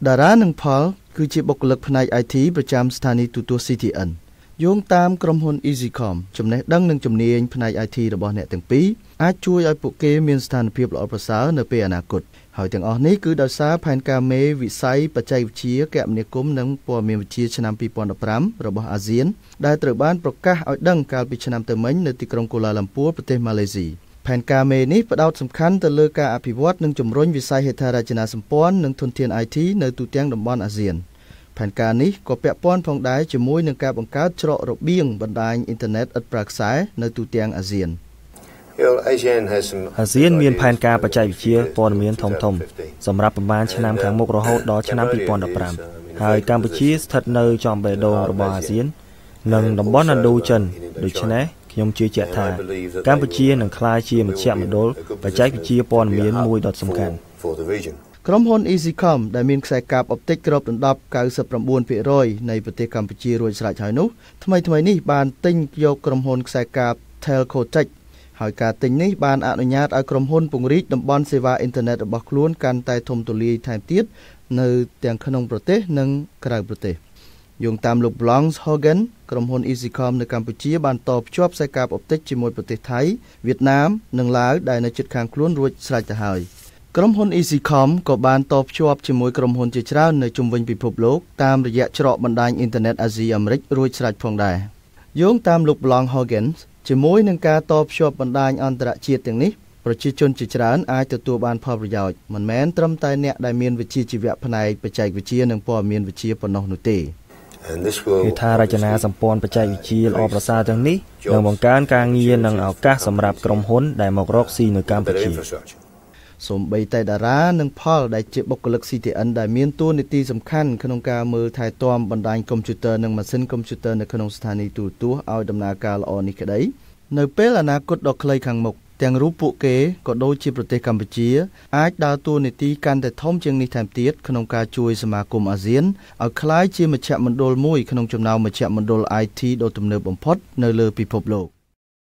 តារានិងផលគឺជាបុគ្គលិកផ្នែក IT ប្រចាំស្ថានីយទូរទស្សន៍ CTN យោងតាមក្រុមហ៊ុន EZECOM ចំណេះដឹងនិងជំនាញផ្នែក IT របស់អ្នកទាំងពីរអាចជួយឲ្យពួកគេមានស្ថានភាពល្អប្រសើរនៅពេលអនាគតហើយទាំងអស់នេះគឺដោយសារផែនការមេវិស័យបច្ចេកវិទ្យាគមនាគមន៍និងព័ត៌មានវិទ្យាឆ្នាំ2015របស់អាស៊ានដែលត្រូវបានប្រកាសឲ្យដឹងកាលពីឆ្នាំទៅមិញនៅទីក្រុងកូឡាឡាំពួរប្រទេសម៉ាឡេស៊ីផែនការមេនេះផ្ដោតសំខាន់ទៅលើការអភិវឌ្ឍនិងជំរុញវិស័យហេដ្ឋារចនាសម្ព័ន្ធនិងធនធាន IT នៅទូទាំងតំបន់អាស៊ានផែនការនេះក៏ពាក់ព័ន្ធផងដែរជាមួយនឹងការបង្កើតច្រករបៀងបណ្ដាញអ៊ីនធឺណិតឥតប្រើខ្សែនៅទូទាំងអាស៊ាន អាស៊ានមានផែនការបច្ចេកវិទ្យាព័ត៌មានធំៗសម្រាប់ប្រមាណឆ្នាំខាងមុខរហូតដល់ឆ្នាំ2015ហើយកម្ពុជាស្ថិតនៅចំបេះដូងរបស់អាស៊ាននិងតំបន់ឥណ្ឌូចិនដូច្នេះខ្ញុំជឿជាក់ថាកម្ពុជានឹងក្លាយជាមជ្ឈមណ្ឌលបច្ចេកវិទ្យាព័ត៌មានមួយដ៏សំខាន់ ក្រុមហ៊ុន EZECOM ដែលមានខ្សែកាបអុបទិកគ្របដណ្ដប់ 99% នៃប្រទេសកម្ពុជារួចស្រេចហើយនោះថ្មីៗនេះបានទិញយកក្រុមហ៊ុនខ្សែកាប Telcotech ហើយការទិញនេះបានអនុញ្ញាតឲ្យក្រុមហ៊ុនពង្រីកតំបន់សេវាអ៊ីនធឺណិតរបស់ខ្លួនកាន់តែធំទូលាយថែមទៀតនៅទាំងក្នុងប្រទេសនិងក្រៅប្រទេសយោងតាមលោក Blanc Hogan ក្រុមហ៊ុន EZECOM នៅកម្ពុជាបានតភ្ជាប់ខ្សែកាបអុបទិកជាមួយប្រទេសថៃវៀតណាមនិងឡាវដែលនៅជិតខាងខ្លួនរួចស្រេចទៅហើយក្រុមហ៊ុន EZECOM ក៏បានតភ្ជាប់ជាមួយក្រុមហ៊ុនជាច្រើននៅជុំវិញពិភពលោកតាមរយៈច្រកបណ្ដាញអ៊ីនធឺណិតអាស៊ីអាមេរិករួចស្រេចផងដែរយោងតាមលោក Blanc Hogan ជាមួយនឹងការតភ្ជាប់បណ្ដាញអន្តរជាតិទាំងនេះប្រជាជនជាច្រើនអាចទទួលបានផលប្រយោជន៍មិនមែនត្រឹមតែអ្នកដែលមានវិជ្ជាជីវៈផ្នែកបច្ចេកវិទ្យានិងព័ត៌មានវិទ្យាប៉ុណ្ណោះនោះទេ ហេដ្ឋារចនាសម្ព័ន្ធបច្ចេកវិទ្យាល្អប្រសើរទាំងនេះនឹងបង្កើនការងារនិងឱកាសសម្រាប់ក្រុមហ៊ុនដែលមករកស៊ីនៅកម្ពុជា សូម្បីតែតារានិងផលដែលជាបុគ្គលិក CTN ដែលមានតួនាទីសំខាន់ក្នុងការមើលថែទាំបណ្ដាញកុំព្យូទ័រនិងម៉ាស៊ីនកុំព្យូទ័រនៅក្នុងស្ថានីយទូរទស្សន៍ឲ្យដំណើរការល្អនេះក្តីនៅពេលអនាគតដ៏ខ្លីខាងមុខទាំងរូបពួកគេក៏ដូចជាប្រទេសកម្ពុជាអាចដើរតួនាទីកាន់តែធំជាងនេះថែមទៀតក្នុងការជួយសមាគមអាស៊ានឲ្យក្លាយជាមជ្ឈមណ្ឌលមួយក្នុងចំណោមមជ្ឈមណ្ឌល IT ដ៏ទំនើបបំផុតនៅលើពិភពលោក។